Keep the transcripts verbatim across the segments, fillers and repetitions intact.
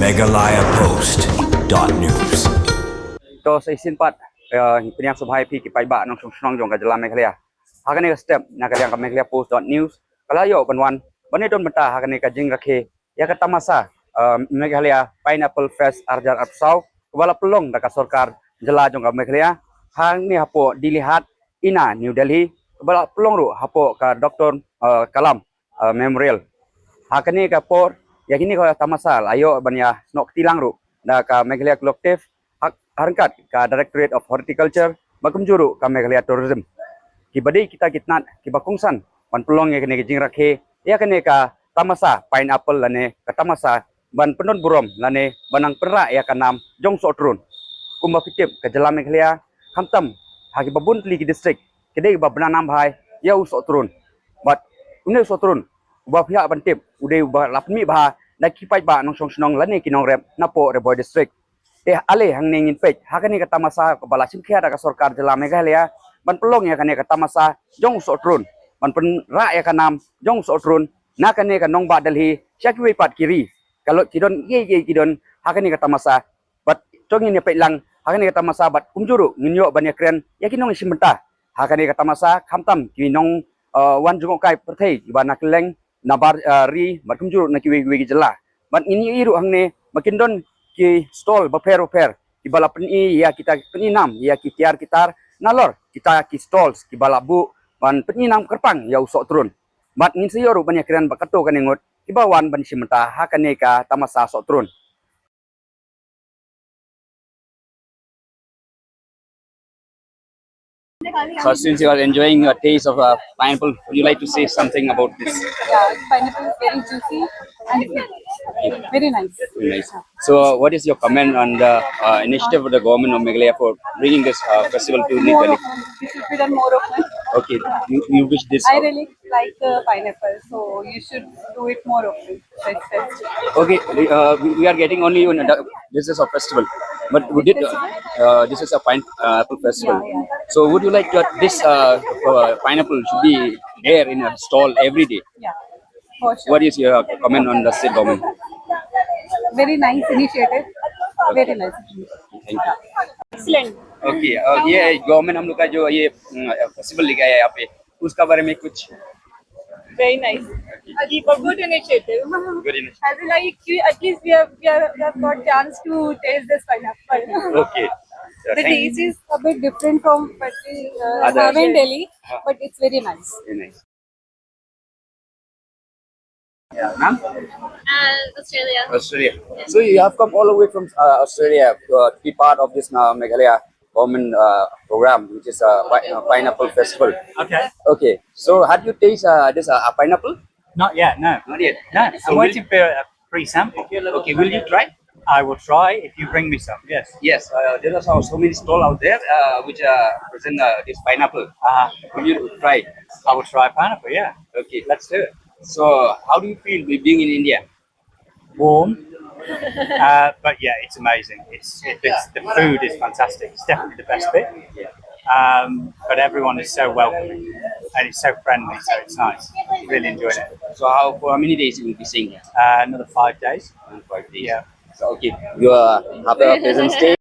Meghalaya Post dot news. To sa shisien pat, eh, pdiang sngewbha ïa phi ki paidbah nongshong shnong jong ka jylla Meghalaya. Ha kane ka step na ka liang ka Meghalaya Post dot news ka la ïoh ban wan ban ïadon bynta ha kane ka jingrakhe ïa ka tamasa, eh, Meghalaya Pineapple Fest ar hajar arphew saw kaba la pynlong da ka sorkar jylla jong ka Meghalaya hangne hapoh Dilli Haat, Ina, New Delhi, kaba la pynlong ruh hapoh ka Doctor, eh, Kalam, eh, Memorial. Ha kane ka por ïa kine ka tamasa la ïoh ban ïasnoh kti lang ruh da ka Meghalaya Collective ha, ha ryngkat ka Directorate of Horticulture bad kumjuh ruh ka Meghalaya Tourism. Kiba dei kita ki tnat kiba kongsan ban pynlong ïa kane ka jingrakhe ïa kane ka tamasa pineapple lane ka tamasa ban pyndon burom lane ban nang pynrah ïa ka nam jong u sohtrun. Kumba phi tip ka jylla Meghalaya khamtam ha kiba bun tylli ki district ki dei ba bna nam bha ïa u sohtrun. Bad une u sohtrun uba phi hap ban tip u dei uba la pynmih bha da ki paidbah nongshong shnong lane ki nongrep napoh Ri Bhoi District. Te ale hangne ngin peit ha kane ka tamasa kaba la shim khia da ka sorkar jylla Meghalaya ban pynlong ïa kane ka tamasa jong u sohtrun ban pynrah ïa ka nam jong u sohtrun na kane ka nongbah Delhi sha kiwei pat ki ri. Ka long ki don ïa ïa ki don ha kane ka tamasa bad to ngin ïa peit lang ha kane ka tamasa bad kumjuh ruh ngin ïoh ban ïakren ïa ki nongshim bynta ha kane ka tamasa khamtam ki nong, eh, wan jngohkai pyrthei kiba na kylleng na bar, eh, ri bad kumjuh ruh na kiwei kiwei ki jylla. Bad ngin ïohi ruh hangne ba kin don ki stall bapher bapher kiba la pyni ïa kita ki pyni nam ïa ki tiar ki tar nalor kita ki stalls kiba la buh ban pyni nam kyrpang ïa u sohtrun. Bad ngin sa ïoh ruh ban ïakren bad katto katne ngut kiba wan ban shim bynta ha kane ka tamasa sohtrun. So since you are enjoying a taste of a pineapple, would you like to say something about this? Yeah, pineapple is very juicy and very nice. Very nice. So, what is your comment on the, uh, initiative of the government of Meghalaya for bringing this, uh, festival to New Delhi? More often. It should be done more often. Okay, you, you wish this I out? Really like the pineapple, so you should do it more often. Fest, fest. Okay, uh, we, we are getting only on the, this is a festival, but we did, uh, uh, this is a pine, uh, apple festival. Yeah, yeah. So would you like that this, uh, uh, pineapple should be there in a stall every day? Yeah, for sure. What is your comment on the state government? Very nice initiative. Very nice initiative. Thank you. Excellent. Okay, uh, ये गवर्नमेंट हम लोग का जो ये, mm, फेस्टिवल लेके आया है यहाँ पे, उसका बारे में कुछ? Very nice. Good initiative. Good initiative. As in, like, you, at least we have, we have, we have got chance to taste this pineapple. Okay. The taste is a bit different from what we, uh, have in Delhi, but it's very nice. Very nice. Yeah, ma'am? Uh, Australia. Australia. Yeah. So you have come all the way from, uh, Australia, uh, to be part of this, uh, Meghalaya government, uh, program, which is a pi-, uh, pineapple festival. Okay. Okay. So had you taste, uh, this, uh, pineapple? Not yet, no. Not yet. No, so I'm waiting for a free sample. Okay, will you try? I will try if you bring me some, yes. Yes, uh, there are so, so many stalls out there, uh, which, uh, present, uh, this pineapple. Uh-huh. Will you try? I will try pineapple, yeah. Okay. Let's do it. So, how do you feel be-, being in India? Warm. Uh, but yeah, it's amazing. It's, it, it's, the food is fantastic. It's definitely the best bit. Um, but everyone is so welcoming and it's so friendly, so it's nice. Really enjoyed it. So how, for how many days you will be staying here? Uh, another five days. Another five days. Yeah. So, okay, you are, have a pleasant stay.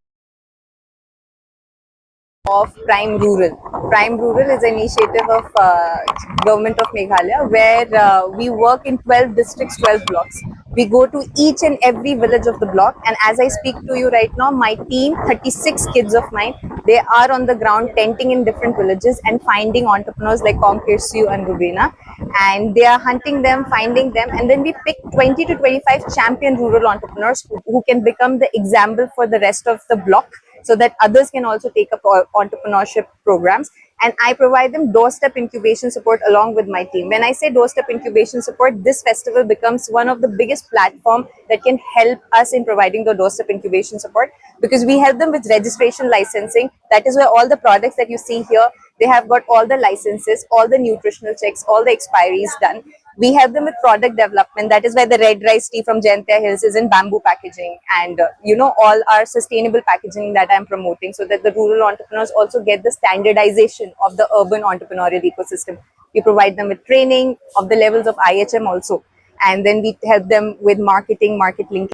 Of Prime Rural. Prime Rural is an initiative of, uh, Government of Meghalaya, where, uh, we work in twelve districts, twelve blocks. We go to each and every village of the block, and as I speak to you right now, my team, thirty-six kids of mine, they are on the ground tenting in different villages and finding entrepreneurs like Kong Kirsiu and Rubina, and they are hunting them, finding them, and then we pick twenty to twenty-five champion rural entrepreneurs who, who can become the example for the rest of the block, so that others can also take up all entrepreneurship programs. And I provide them doorstep incubation support along with my team. When I say doorstep incubation support, this festival becomes one of the biggest platform that can help us in providing the doorstep incubation support, because we help them with registration, licensing. That is where all the products that you see here, they have got all the licenses, all the nutritional checks, all the expiries done. We help them with product development. That is why the red rice tea from Jaintia Hills is in bamboo packaging, and, uh, you know, all our sustainable packaging that I'm promoting, so that the rural entrepreneurs also get the standardization of the urban entrepreneurial ecosystem. We provide them with training of the levels of I H M also, and then we help them with marketing, market linking.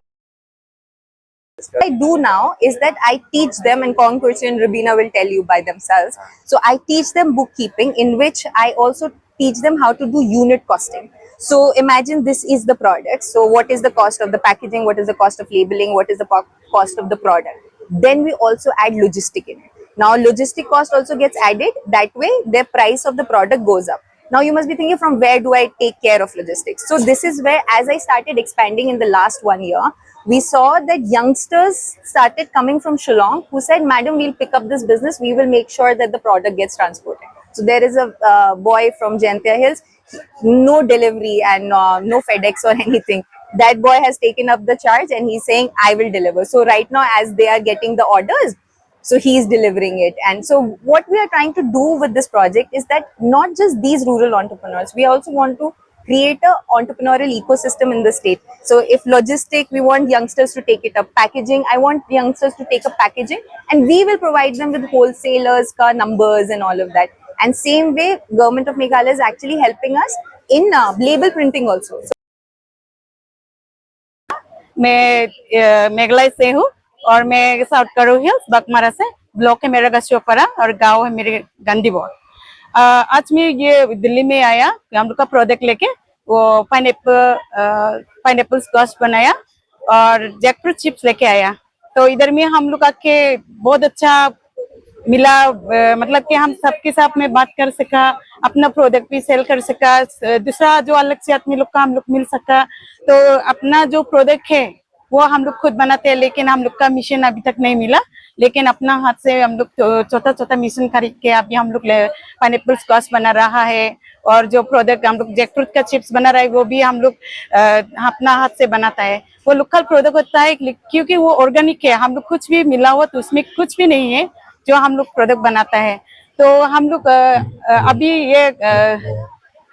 What I do now is that I teach them, and Kong Kurchin and Rubina will tell you by themselves. So I teach them bookkeeping, in which I also teach them how to do unit costing. So imagine this is the product. So what is the cost of the packaging? What is the cost of labeling? What is the cost of the product? Then we also add logistic in it. Now logistic cost also gets added. That way, their price of the product goes up. Now you must be thinking, from where do I take care of logistics? So this is where, as I started expanding in the last one year, we saw that youngsters started coming from Shillong who said, "Madam, we'll pick up this business. We will make sure that the product gets transported." So there is a uh, boy from Jaintia Hills, no delivery and uh, no FedEx or anything. That boy has taken up the charge and he's saying, "I will deliver." So right now, as they are getting the orders, so he's delivering it. And so what we are trying to do with this project is that not just these rural entrepreneurs, we also want to create a entrepreneurial ecosystem in the state. So if logistic, we want youngsters to take it up. Packaging, I want youngsters to take up packaging, and we will provide them with wholesalers ka numbers and all of that. And same way, Government of Meghalaya is actually helping us in uh, label printing also. So मैं अ, मेघलाई से हूँ और मैं साउथ गारो हिल्स बगमारा से। ब्लॉक है मेरा गशियापरा और गांव है मेरे गंडीबोर। अ, आज मैं ये दिल्ली में आया, हम लोग का प्रोडक्ट लेके, वो पाइनएप्पल, पाइनएप्पल स्क्वाश बनाया और जैकफ्रूट चिप्स लेके आया। तो इधर में हम लोग आके बहुत अच्छा मिला, अ, मतलब कि हम सबके साथ में बात कर सका, अपना प्रोडक्ट भी सेल कर सका, अ, दूसरा जो अलग से आदमी लोग का हम लोग मिल सका। तो अपना जो प्रोडक्ट है वो हम लोग खुद बनाते हैं, लेकिन हम लोग का मशीन अभी तक नहीं मिला। लेकिन अपना हाथ से हम लोग छोटा छोटा मशीन खरीद के अभी हम लोग पाइनएप्पल स्क्वाश बना रहा है, और जो प्रोडक्ट हम लोग जैकफ्रूट का चिप्स बना रहा है वो भी हम लोग अ, अपना हाथ से बनाता है। वो लोकल प्रोडक्ट होता है, क्योंकि वो ऑर्गेनिक है, हम लोग कुछ भी मिलावट उसमें कुछ भी नहीं है जो हम लोग प्रोडक्ट बनाता है। तो हम लोग अ, अ, अभी ये अ,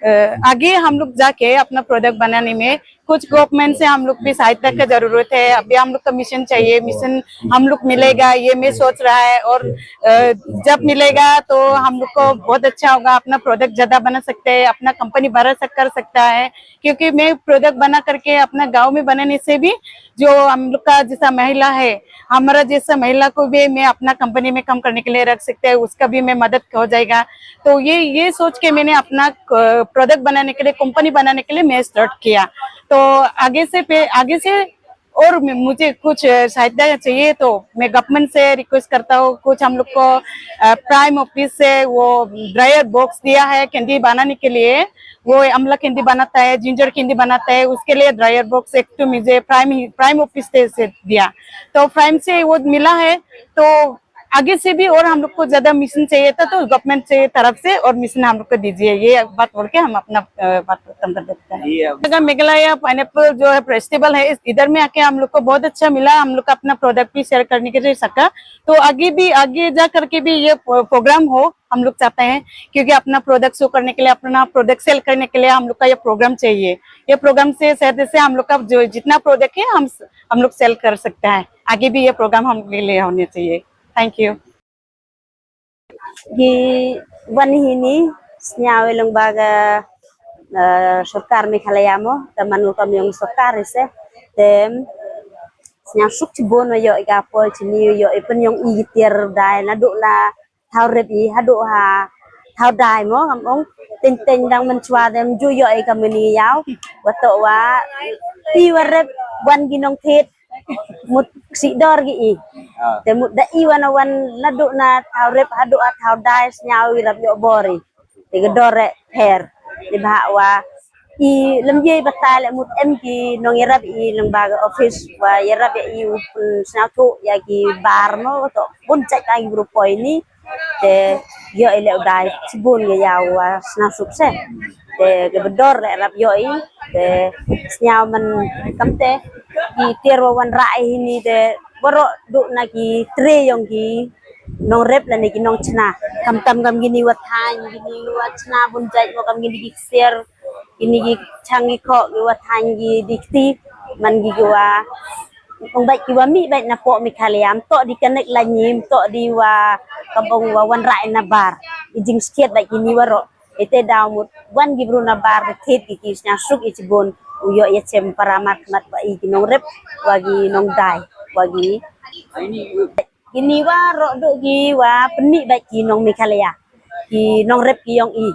अ, आगे हम लोग जाके अपना प्रोडक्ट बनाने में कुछ गवर्नमेंट से हम लोग भी सहायता का जरूरत है। अभी हम लोग का मशीन चाहिए, मशीन हम लोग मिलेगा ये मैं सोच रहा है, और अ, जब मिलेगा तो हम लोग को बहुत अच्छा होगा, अपना प्रोडक्ट ज्यादा बना सकते हैं, अपना कंपनी बड़ा सक कर सकता है। क्योंकि मैं प्रोडक्ट बना करके अपना गांव में बनाने से भी जो हम लोग का जैसा महिला है, हमारा जैसा महिला को भी मैं अपना कंपनी में काम करने के लिए रख सकते हैं, उसका भी मैं मदद हो जाएगा। तो ये ये सोच के मैंने अपना प्रोडक्ट बनाने के लिए, कंपनी बनाने के लिए मैं स्टार्ट किया। तो आगे से पे आगे से और मैं- मुझे कुछ सहायता चाहिए तो मैं गवर्नमेंट से रिक्वेस्ट करता हूँ। कुछ हम लोग को प्राइम ऑफिस से वो ड्रायर बॉक्स दिया है कैंडी बनाने के लिए। वो अमला कैंडी बनाता है, जिंजर कैंडी बनाता है, उसके लिए ड्रायर बॉक्स एक तो मुझे प्राइम प्राइम ऑफिस से दिया। तो प्राइम से वो मिला है। तो आगे से भी और हम लोग को ज्यादा मशीन चाहिए था, तो गवर्नमेंट से तरफ से और मशीन हम लोग को दीजिए, ये बात बोल के हम अपना बात खत्म कर देते हैं। मेघालय पाइनएप्पल जो है फेस्टिवल है, इधर में आके हम लोग को बहुत अच्छा मिला। हम लोग का अपना प्रोडक्ट भी सेल करने के लिए सका। तो आगे भी, आगे जा करके भी ये प्रोग्राम हो, हम लोग चाहते हैं, क्योंकि अपना प्रोडक्ट शो करने के लिए, अपना प्रोडक्ट सेल करने के लिए हम लोग का ये प्रोग्राम चाहिए। ये प्रोग्राम से शायद से हम लोग का जो जितना प्रोडक्ट है हम हम लोग सेल कर सकते हैं। आगे भी ये प्रोग्राम हम ले होने चाहिए। Thank you. Ki wan hini sñiaw i lyngba ka sorkar Meghalaya mo, te man u kam yong sorkar i se te sñiaw suk chibun wa yoh i ka poi chini yoh i pynyong i ki tiar dai naduh na thaw rep i haduh ha thaw dai mo, kam ong teng teng dang mynchwa dem ju yoh i kam ngini yaw wa toh wa i wa rep wan ki nongthied mut ksih dor ki i. Te mut da i wan wan naduh na thaw rep haduh ha thaw dai sñiaw i rap yoh bor i. Te ka dor re pher. Te bha wa i lem ye batai le mut em ki nong yarap i lyngba ka office wa yarap ya i u pun sñiaw thuh ya ki bar mo to bun chait ka i bru poi ni. Te yoh i le u dai chibun ya yaw wa sñiaw suk se. Te ka ba dor le rap yoh i te sñiaw man kam te ki tiar wa wan rai hini te waroh duh na ki tre yong ki nong rep lane ki nong chna. Kam tam kam gini wa thain gini wa chna bun jait mo kam gini ki ksiar gini ki chang ki khoh ki wa thain ki di kti man ki ki wa ong bait ki wa mih bait na poh Meghalaya am toh di kanek la nyim toh di wa kam ong wa wan rai na bar i jing skiat bait gini waroh. Ite daw mut wan ki bru na bar de thied ki ki sñiaw suk i chibun u yoh ya chem para mat mat wa i ki nong rep wa ki nong dai. Wa gi. Kini wa rok duk ki wa pynmih bad ki nong Meghalaya. Ki nong rep ki yong i.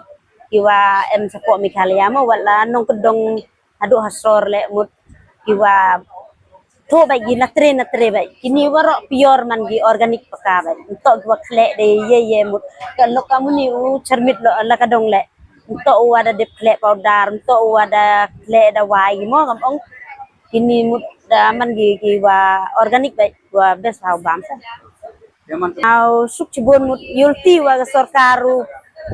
Ki wa em support Meghalaya mo wat la nong kedong haduk hasor le mut. Ki wa tho bad ki natre natre bad. Kini wa rok pior man ki organic paka bad. Ntok ki wa khlek de ye ye mut. Ka lok ka muni u chermit lo la ka dong le. Ntok u wa da dep khlek powder, ntok u wa da khlek da wai mo kam ong. Kini mut da man ki ki wa organic bad wa best hau bam sa. Au suk chibun mut yulti wa ka sorkar u.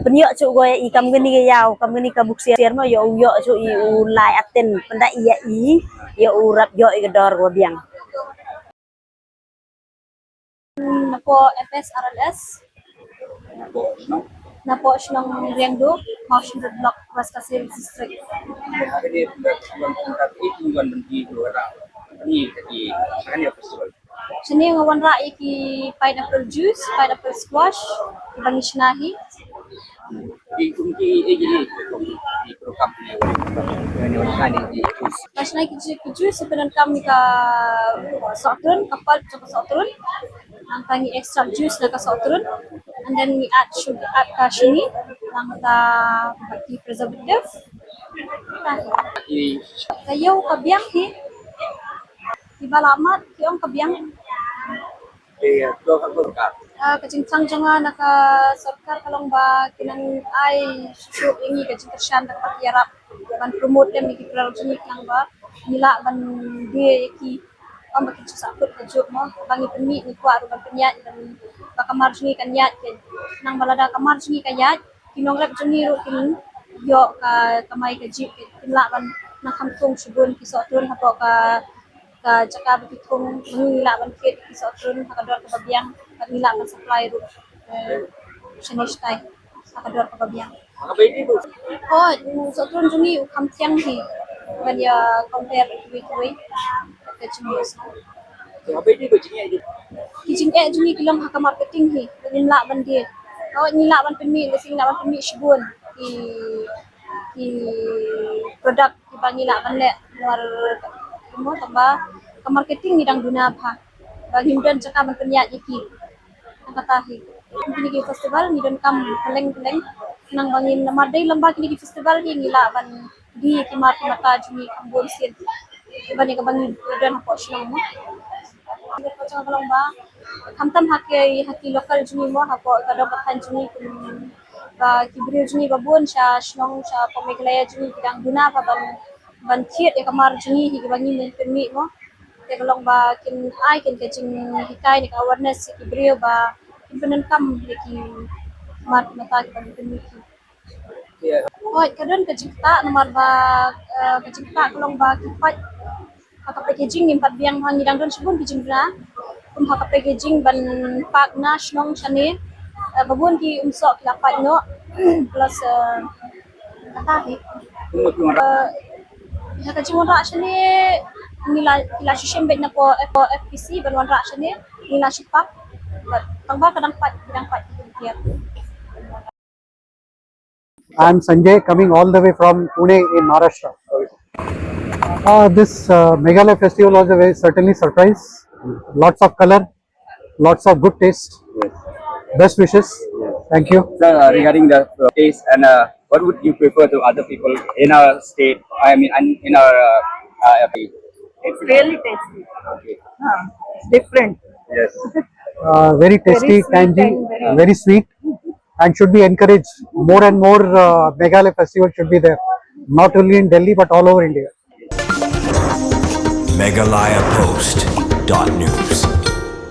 Penyok chuk go i kam gani ka yau, kam gani ka buksier mo yo yo chuk i u lai aten penda i ya i yo u rap yo i ka dor go biang. Napo F S R L S. Napo Shnong Riangdo, Mawshynrut Block, West Khasi Hills District. Shane nga wanrah ïa ki pineapple juice, pineapple squash, ki ba ngi shna hi. Nga shna ki ju- ki juice pyndonkam ïa ka sohtrun, ka pulp jong ka sohtrun. Nangta ngi extract juice na ka sohtrun. And then ngi add sugar, add ka shini. Nangta ki preservative. Ka ïew ka biang hi. Ki ba la mat ki ong ka biang. Ah, ka jingthrang jong nga na ka sorkar ka long ba ki nang ai shuh shuh ïa ngi ka jingkyrshan da kaba ki ïarap ban promote lem ïa ki product jong ngi khnang ba ngi lah ban die ïa ki. Ym ba ki ju sah kut ka juk mo ba ngi pynmih ngi kwah ruh ban pynïaid ban ba ka mar jong ngi kan ïaid. Khnang ba lada ka mar jong ngi ka ïaid ki nongrep jong ngi ruh kin ïoh ka kamai kajih, kin lah ban nang kham thung shibun ki sohtrun hapoh ka ka jaka ba ki thung, ba ngi lah ban thied ki sohtrun ha ka dor kaba biang, ba ngi lah ban supply ruh, eh, shane shatai ha ka dor kaba biang. Hooid, u sohtrun jong ngi u kham thiang hi ban ïa compare bad kiwei kiwei. Ka jingïasnoh. Ki jingeh jong ngi ki long ha ka marketing hi, ba ngim lah ban die. Hooid, ngi lah ban pynmih, lehse ngi lah ban pynmih shibun ki ki product kiba ngi lah ban leh namar kumno tang ba ka marketing ngi dang duna bha ba ngim don jaka ban pynïaid ïa ki. Tang kata hi kine ki festival ngi donkam kylleng kylleng khnang ba ngin namar dei lem bad kine ki festival hi ngi lah ban die ki mar ki mata jong ngi kham bun sien ban ïa kaba ngi don hapoh shnong mo. Ngi ka jong ka long ba khamtam ha ki ha ki local jong ngi mo hapoh ka dong ka thaiñ jong ngi kum ba ki briew jong ngi ba bun sha shnong sha pop Meghalaya jong ngi ki dang duna ba ban ban thied ïa ka mar jong ngi hi kiba ngi men pynmih mo. Te ka long ba kin ai kin ka jinghikai ne ka awareness ïa ki briew ba kin pyndonkam ïa ki mar ki mata kiba ngi pynmih hi. Hooid, ka don ka jingktah namar ba eh, ka jingktah ka long ba ki pait ha ka packaging ngim pat biang ba ngi dang don shibun ki jingduna kum ha ka packaging ban pak na shnong shane. Eh, ba bun ki umsoh ki la pait noh plus eh, kata hi. Eh, ha ka jingwanrah shane ngi la ki la shishem beit na ko F P C ban wanrah shane ngi la shipak. Tang ba ka dang pait ki dang pait ki kiar. I'm Sanjay, coming all the way from Pune in Maharashtra. Uh, this uh, Meghalaya festival was a very certainly surprise. Lots of color, lots of good taste. Yes. Best wishes. Yes. Thank you. Sir, uh, regarding the uh, taste and uh, what would you prefer to other people in our state? I mean, and in our uh, uh, F P. It's really tasty. Okay. Huh. It's different. Yes. Uh, very tasty, very sweet, tangy, and very, very sweet, and should be encouraged. More and more uh, Meghalaya festival should be there, not only in Delhi but all over India. Meghalaya Post dot news.